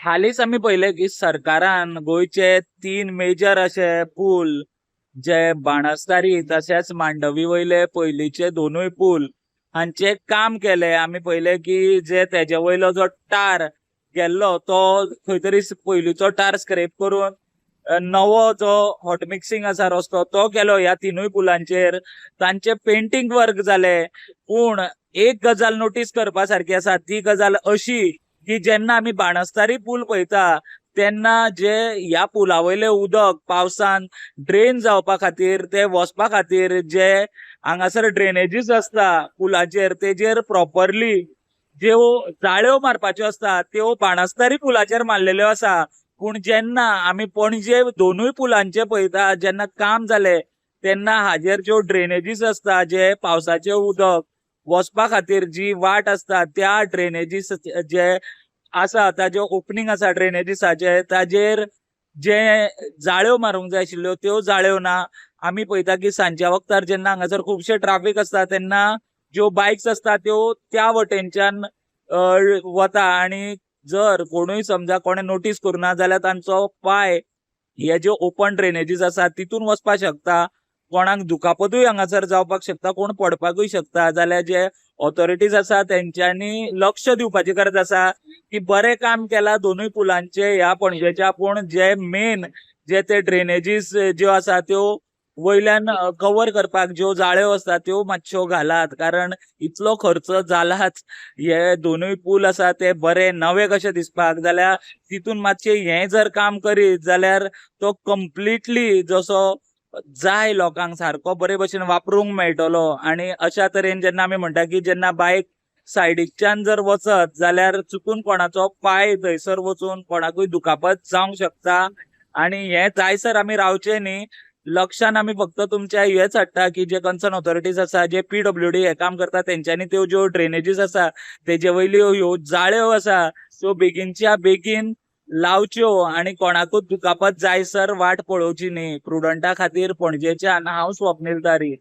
हालींच आमी पळयलें की सरकारान गोंयचे तीन मेजर अशे पूल जे बाणस्तारी तशेंच मांडवी वयले पयलींचे दोनूय पूल हांचे काम केले. आमी पळयलें की जे तेजे वयलो जो टार गेल्लो तो खंय तरी पयलींचो टार स्क्रेप करून नवो जो हॉट मिक्सिंग आसा रस्तो तो केलो. ह्या तिनूय पुलांचेर तांचे पेंटींग वर्क जाले. पूण एक गजाल नोटीस करपा सारकी आसा, ती गजाल अशी की जेन्ना आमी बाणस्तारी पूल पळयता तेन्ना जे ह्या पुला वयले उदक पावसान ड्रेन जावपा खातीर ते वचपा खातीर जे हांगासर ड्रेनेजीस आसता पुलाचेर तेजेर प्रॉपरली ज्यो जाळ्यो मारपाच्यो आसता त्यो बाणस्तारी पुलाचेर मारलेल्यो आसा. पूण जेन्ना आमी पणजे दोनूय पुलांचे पळयता जेन्ना काम जालें तेन्ना हाजेर ज्यो ड्रेनेजीस आसता जे पावसाचें उदक वचपा खातीर जी वाट आसता त्या ड्रेनेजीस जे आसा ताजे ओपनींग आसा ड्रेनेजीसाचे ताजेर जे जाळ्यो मारूंक जाय आशिल्ल्यो त्यो जाळ्यो ना. आमी पळयता की सांजच्या वक्तार जेन्ना हांगासर खुबशे ट्राफीक आसता तेन्ना ज्यो बायक्स आसता त्यो त्या वटेनच्यान वता आनी जर कोणूय समजा कोणें नोटीस करूना जाल्यार तांचो पांय हे ज्यो ओपन ड्रेनेजीस आसा तितून वचपाक शकता. कोणाक दुखापतूय हांगासर जावपाक शकता, कोण पडपाकूय शकता. जाल्यार जे ऑथॉरिटीज आसा तेंच्यांनी लक्ष दिवपाची गरज आसा की बरें काम केलां दोनूय पुलांचे ह्या पणजेच्या, पूण जे मेन जे ते ड्रेनेजीस ज्यो आसा त्यो वयल्यान कवर करपाक ज्यो जाळ्यो आसता त्यो मातश्यो घालात, कारण इतलो खर्च जालाच. हे दोनूय पूल आसा ते बरे नवे कशे दिसपाक जाल्यार तितून मातशें हें जर काम करीत जाल्यार तो कंप्लिटली जसो जाय लोकांक सारको बरे भशेन वापरूंक मेळटलो. आनी अशा तरेन जेन्ना आमी म्हणटा की जेन्ना बायक सायडीकच्यान जर वचत जाल्यार चुकून कोणाचो पांय थंयसर वचून कोणाकूय दुखापत जावंक शकता. आनी हें जायसर आमी रावचें न्ही. लक्षान आमी फक्त तुमच्या हेच हाडटा की जे कन्सर्न ऑथॉरिटीज आसा, जे पीडब्ल्यूडी हे काम करता तेंच्यांनी त्यो ज्यो ड्रेनेजीस आसा तेजे वयल्यो ह्यो जाळ्यो आसा त्यो बेगीनच्या बेगीन लावच्यो आनी कोणाकूच दुखापत जायसर वाट पळोवची न्ही. प्रुडंटा खातीर पणजेच्यान हांव स्वप्नील तारी.